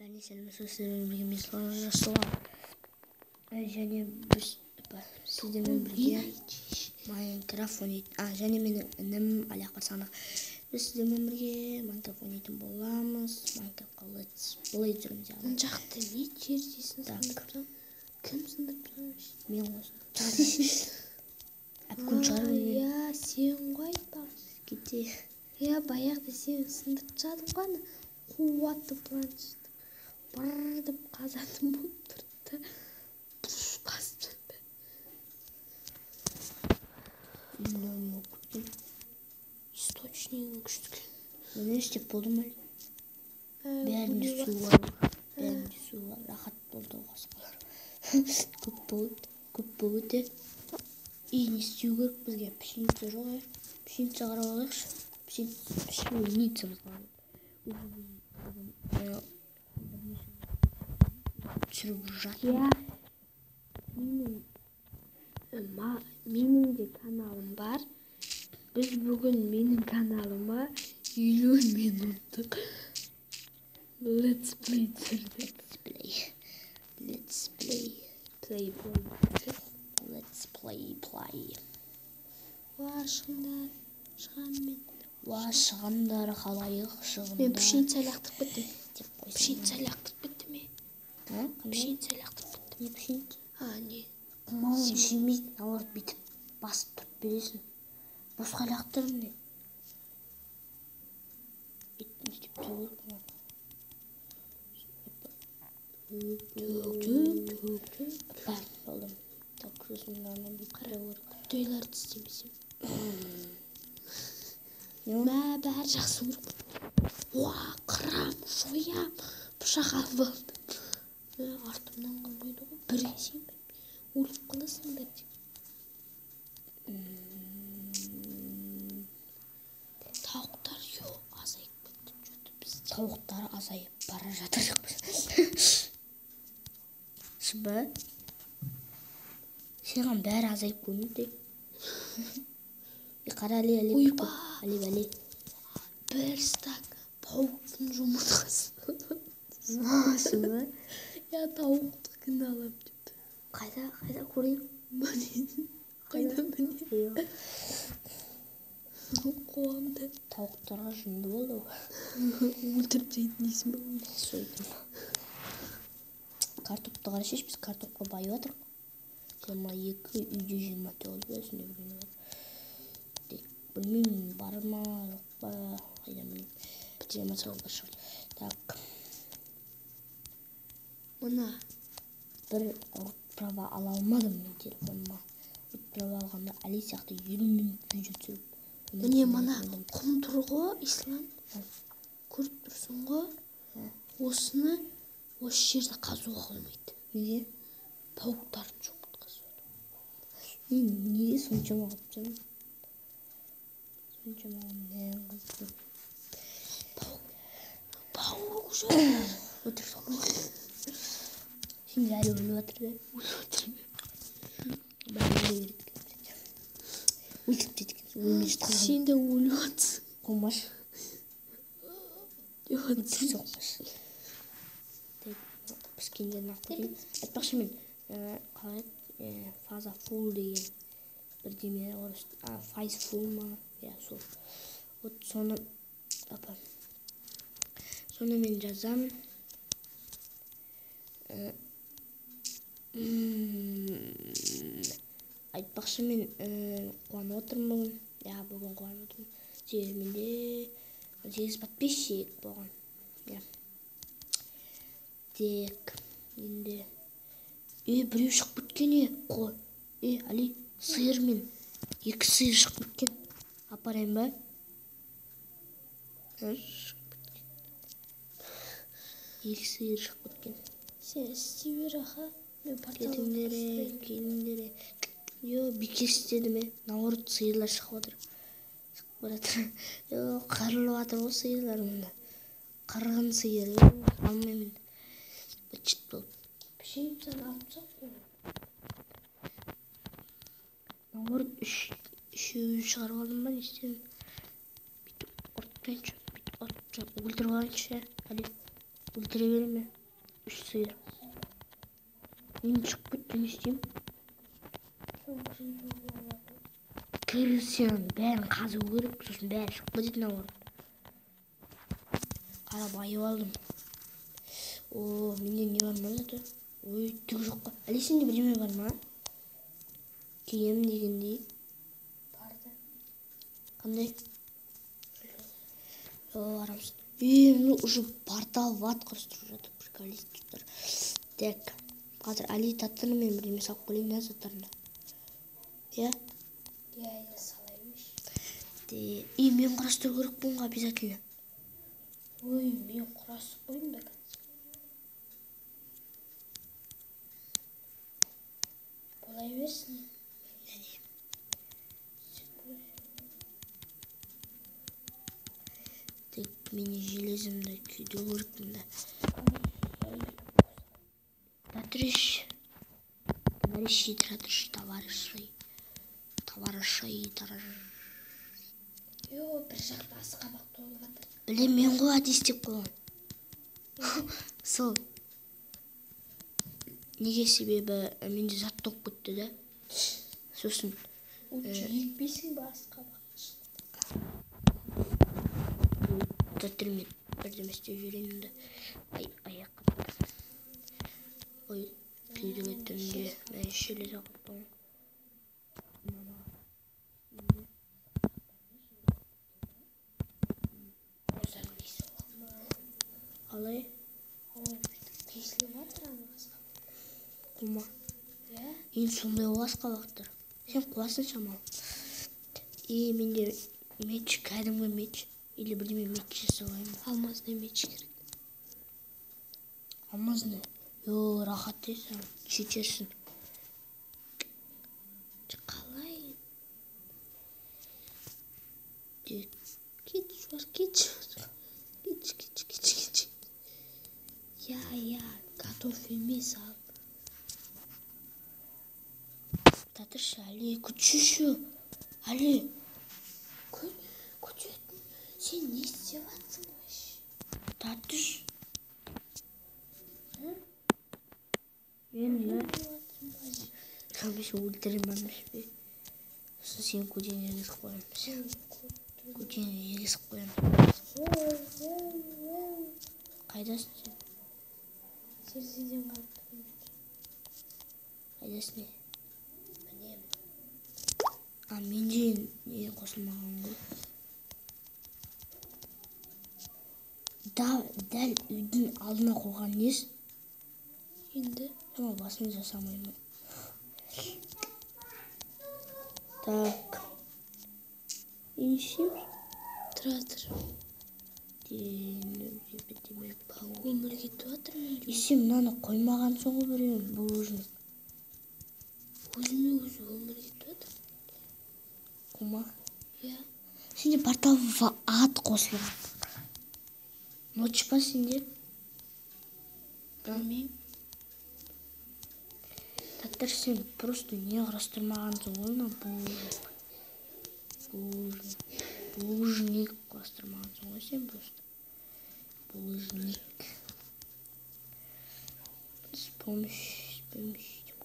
Бәріне сәлеметсіз, сіздермен бірге мен Жасұлан. Және біз сіздермен бірге Майнкрафт ойнайтын, және менің інім Әлиақпар Сағындық. Біз сіздермен бірге Майнкрафт ойнайтын боламыз. Майнкрафтқа let's play түсіреміз. Мына жақта не терезесін сындырып? Кім сындырып? Мен ғой сындырып. Әпкем шығар. Иә, сен ғой айтпақшы. Кете. Иә, баяғыда сен сындырып тастадың ғой ана қуатты планшет. Бір деп қазатын болып тұрды. Қазып. Источнигің күшті екен. Не істеп болдым әлі? Бәрінде су бар. Бәрінде су бар. Рахат болды қасқалар. Көп болды. Көп болды. И не істеу керек бізге? Пшеница жоқ, ә? Пшеница қарап алайықшы. Пшеница түсіріп жатыр. Иә. Менің де каналым бар. Біз бүгін менің каналыма 50 минуттық let's play түсірдік. Let's play. Let's play. Play play. Let's play play. Уа, шығыңдар. Шығамын мен. Уа, шығыңдар, халайық, шығыңдар. Мен пшеница лақтырып кеттім. Деп қойсаң. Пшеница лақтырып кеттім мен. А? Қандай? Пшеница лақтырып кеттім. Не пшеница? А, не? Мал жемейді, наоборот бүйтіп басып тұрып бересің. Босқа лақтырдым не? Бүйтіп не істеп тұру керек маған? Төк, төк, төк, төк. Бар, болдым. Так, сосын мынаны бүйтіп тұру керек. Құдайларды істемесем. Не ол? Мә, бәрі жақсы көріп. Уа, қырам, жоям. Пышақ алып алдым. Мә, артымнан қалмайды ғой. Бір кесейін бе? Өліп қаласыңдар деп. Тауықтар ё, азайып кетті. Чё-то бізде. Тауықтар азайып бара жатыр. Шыбы. Саған бәрі азайып көрінеді. Қара, Али, Али. Ойба. Али, Али. Бір стак тауықтың жұмыртқасы. Шыбы. Я тауықтікін алам деп. Қайда, қайда көрейік? Міне. Қайда міне? Иә. Қуанды. Тауықтарға жынды болды ғой. Өлтіріп жейтін дейсің бе? Сөйтіп. Картопты қарашы, біз картопқа байып жатырмық. 22, үйде 29 ба, сондай бірдеңе бар. Тек білмеймін, бар ма, жоқ па, қайдан білейін. 29 бар шығар. Так. Мына. Бір права ала алмадым мен телефоныма. Права алғанда Али сияқты 50 минут видео түсіріп. Міне мына құм тұр ғой, Ислам. Көріп тұрсың ғой. Осыны осы жерде қазуға болмайды. Неге? Тауықтардың жұмыртқасы. Мен неге соншама қылып тұрмын? Соншама нән қылып тұрмын. Паук жоқ. Өтірік соқпа. Сен де әлі өліп жатыр да? Өліп жатыр. Бәрі өле береді екен. Өлтіріп тастайды екенсің. Өлмей жатқан. Сен де өліп жатсың. Қоймашы. Деп Өтірік соқпашы. Піскендерін алып кетейін. Айтпақшы мен қалай еді? Фаза фул деген бірдеме орыс, файз фул ма? Иә, сол. Вот соны апа. Соны мен жазамын. Айтпақшы мен қуанып отырмын бүгін. Иә, бүгін қуанып отырмын. Себебі менде 8 подписчик болған. Иә. Тек енді біреу шығып кеткен е, қой. Али, сиыр мен 2 сиыр шығып кеткен. Апарайын ба? 2 сиыр шығып кеткен. Сен істей бер, аха. Мен порталға Келіңдер, кіріспеймін. келіңдер. Йо, бекер істеді ме? Наоборот, сиырлар шығып отыр. Шығып бара жатыр. Йо, қырылып жатыр ғой сиырлар мында. Қырғын сиыр. Йо, алмаймын. Быт-шыт болып. Пшеницаны алып тастап қой. Наоборот, үшеуін шығарып алдым ба, не істедім? Бүйтіп ұрып тұрайыншы, бүйтіп ұрып тұрайын. Өлтіріп алайыншы, Али. Өлтіре бере ме? 3 сиыр. Енді шығып кетті, не істеймін? Кірсең бәрін қазу керек, сосын бәрі шығып кететін ауыр. Қарап айып алдым. О, менде не бар ма заты? Ой, түк жоқ қой. Әлі сенде бірдеме бар ма? Киім дегендей. Барды. Қандай? О, арамсың. Ну уже портал в ад құрастырып жатыр, приколист достар. Так, қазір Али таттыны мен бірдеме салып қояйын да заттарына. Иә? Иә, иә, сала берші. И мен құрастыру керекпін ғой обязательно. Ой, мен құрастырып қойдым да қазір. Бола берсін. Так, мен железімді күйдіру керекпін да. Товарищ, товарищи, товарищи, товарищи, товарищи, товарищи. Йо, бір жақта асқабақ толып жатыр. Білем, мен ғой әдейі істеп қойған. Сол. Неге себебі менде зат толып кетті да. Сосын. Лучше екпейсің ба асқабақ? Татырмен бірдеме істеп жіберейін онда. Ай, аяқ. Ой, күйдіріп кеттім де. Мен железо қойып. Қалай? Қисылып жатыр ана асқабақ. Қума. Иә? Енді сондай ол асқабақтар. Сен қуасың шамалы. И менде меч, кәдімгі меч. Или бірдеме меч жасап алайын ба? Алмазный меч керек. Алмазный? Йо, рахат дейсің, жетерсің. Қалай? Тек. Кетші бар, кетші. Кетші, кетші, кетші, кетші. Я, я, готов емес ал. Татыршы, Али, күтші, Али. Күтетін. Сен не істеп жатсың вообще? Татыш. Мен не? Мен өлтіремін бе? Сосын сен көтенге егізіп қоямын. Көтенге егізіп қоямын. Қайдасың сен? Терезеден қарап тұрмын. Қайдасың не? Міне. А, менде не қосылмаған ғой. Дәл үйдің алдына қойған несі? Енді? Шамал басын жасамаймын. Так. Не істейміз? Тұра тұр. Өмір кетіп жатыр менде. И сен мынаны қоймағансың ғой біреуін, булыжник. Өзіме өзі өмір кетіп жатыр. Қума? Иә. Сенде портал в ад қосылған. Ночь па сенде? Білмеймін. Таттыр, сен просто не құрастырмағансың ғой мына булыжник. Булыжник. Булыжник құрастырмағансың ғой сен просто. Булыжник. С помощью, с помощью,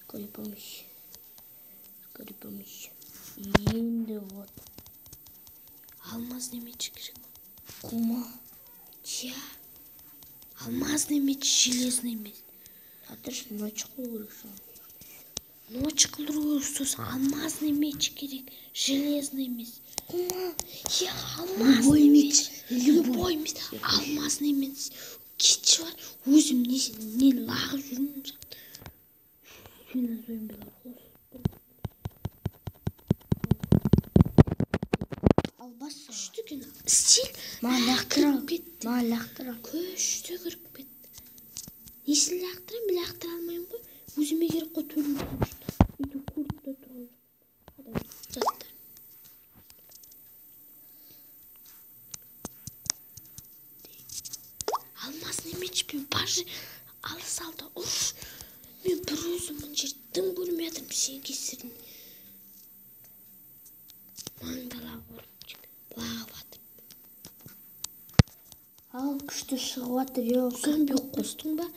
скорей помощь. Скорей помощь. Енді вот. Алмазный меч керек. Қума. Чья? Алмазный меч, железный меч. Татыршы, ночь қылу керек соны. Ночь қылдыру керек, сосын алмазный меч керек, железный емес. Қума. Иә, алмазный Любой меч. меч. Любой. Любой меч. Алмазный меч. Кетші бар, өзім не лағып жүрмін. Сені зомбилар қосып. Ал бас. Күшті екен. Стиль. Маған лақтыра. Кіріп кетті. Маған лақтыра. Күшті кіріп кетті. Несін лақтырамын, мен лақтыра алмаймын ғой. Өзіме керек қой төлем. Үйде көріп те тұрған жоқ. Адам заттар. Алмазный мечпен бажы алыс алды. Ұш. Мен бір өзім мына жерді дым көрмей жатырмын сен кесірінен. Маңдалап ұрып лағып жатыр. Ал. Күшті шығып жатыр, е. Зомби қостың ба?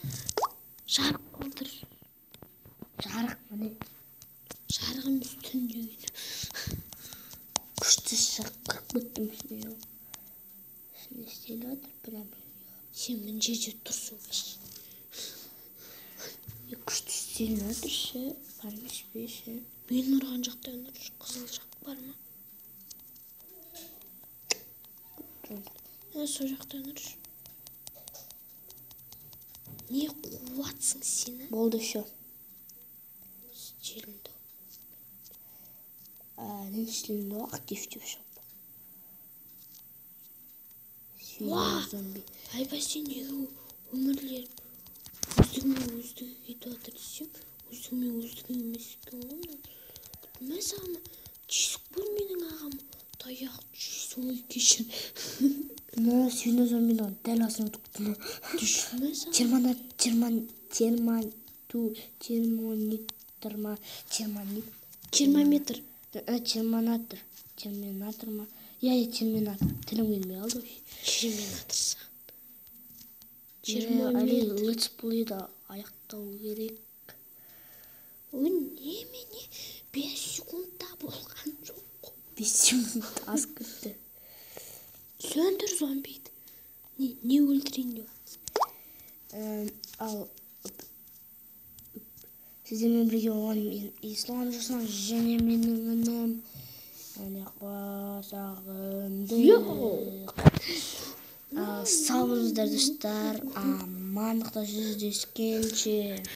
Жарық қылдыр. Жарық, міне. Жарық емес, түн деген. Күшті шығып, кіріп кеттім ішіне, е. Ішінде істеліп жатыр прям. Сен мына жерде тұрсың вообще. Е, күшті істеліп жатыр ше, бар емес пе ше? Мен ұрған жақтан ұршы, қызыл жақ бар ма? Ә, сол жақтан ұршы. Не қуатсың сені? Болды, все. Істелінді. Не істелінді? Актив деп шығып. Уа! Зомби. Айба, сен неге өмірлер өздігімен өздігі кетіп жатыр десем, өздігімен өздігі емес екен ғой мынау. Мә саған, тесік бол менің ағам. Таяқ жейсің ғой, кешір. Мына свино зомбидің дәл астына өтіп кеттім. Мә саған. Термона терман терман ту термонитр ма, термонит. Термометр. Термонатор, терминатор ма? Иә, терминатор, тілім келмей қалды вообще. Терминатор саған. Әлі Термометр. Летсплейді аяқтау керек. Ой, немене, 5 секундта болған жоқ қой. 5 секунд асып кетті. Сөндір зомбиді. Не өлтірейін деп жатсың? Ал сіздермен бірге болған мен, Ислам Жасұлан, және менің інім Әлиақбар Сағындық. Ал сау болыңыздар, достар, амандықта жүздескенше.